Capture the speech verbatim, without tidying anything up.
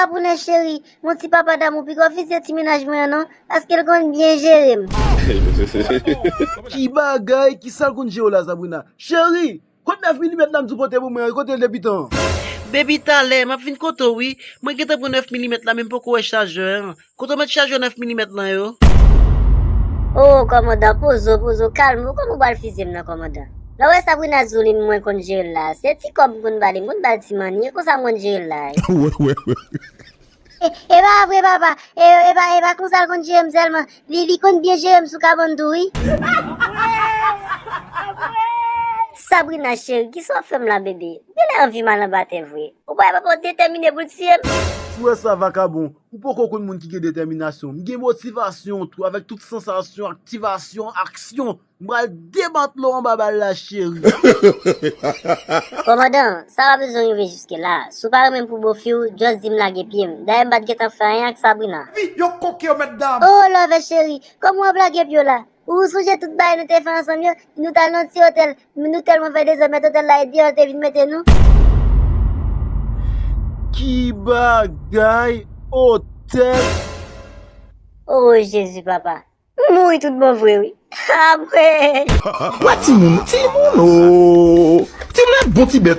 Sabrina cheri, mon ti papa damou piko fizye ti mennaj mwen an non, paske l konn byen jere m. Ki bagay, ki sa l konn jere w la, Sabrina? Cheri, kot nèf milimèt la m di w pote pou mwen an, kote l depi tan? Baby, talè, m ap vin kote w wi. Mwen gentan pran nèf milimèt la, men m poko wè chajè an. Kote w met chajè nèf milimèt lan yo? Oh, kòmandan, poze w, poze w, kalme w. Kòman w pral fizye m nan, kòmandan? Lè w wè Sabrina di w li mwen konn jere l la, se ti kòb m konn ba li, m konn ba l ti manni, e konsa m konn jere l la. Wè, wè, wè. E, e pa vre, papa. E, e pa, e pa konsa l konn jere m sèlman. Li, li konn byen jere m sou kabann tou, wi. Sabrina cheri, kisa w fè m la, bebe? M genlè anvi m al anba tè vre. Ou pa wè papa w detèmine pou l tiye m? Si w wè sa, vakabon, ou poko konn moun ki gen detèminasyon. M gen motivasyon tou, avèk tout sansasyon, aktivasyon, aksyon. M pral demantle w anba bal la, cheri. Kòmandan, sa pa bezwen rive jiske la. Si w pa renmen m pou bofi w, just di m lage pye m. Dayè m pa t gentan fè anyen ak Sabrina. Wi, yo koke yo, mèt dam. Oh, love cheri, kòman w ap lage pye w la? Ou sonje tout bagay nou te fè ansanm yo? Nou t al nan ti otèl, nou tèlman fè dezòd, mèt otèl la e deyò l te vin mete nou. Ki bagay otèl? Oh, Jezi, papa. M mouri tout bon vre, wi. Amwey! Wè timoun, timoun, oh! Timoun e bon ti bèt.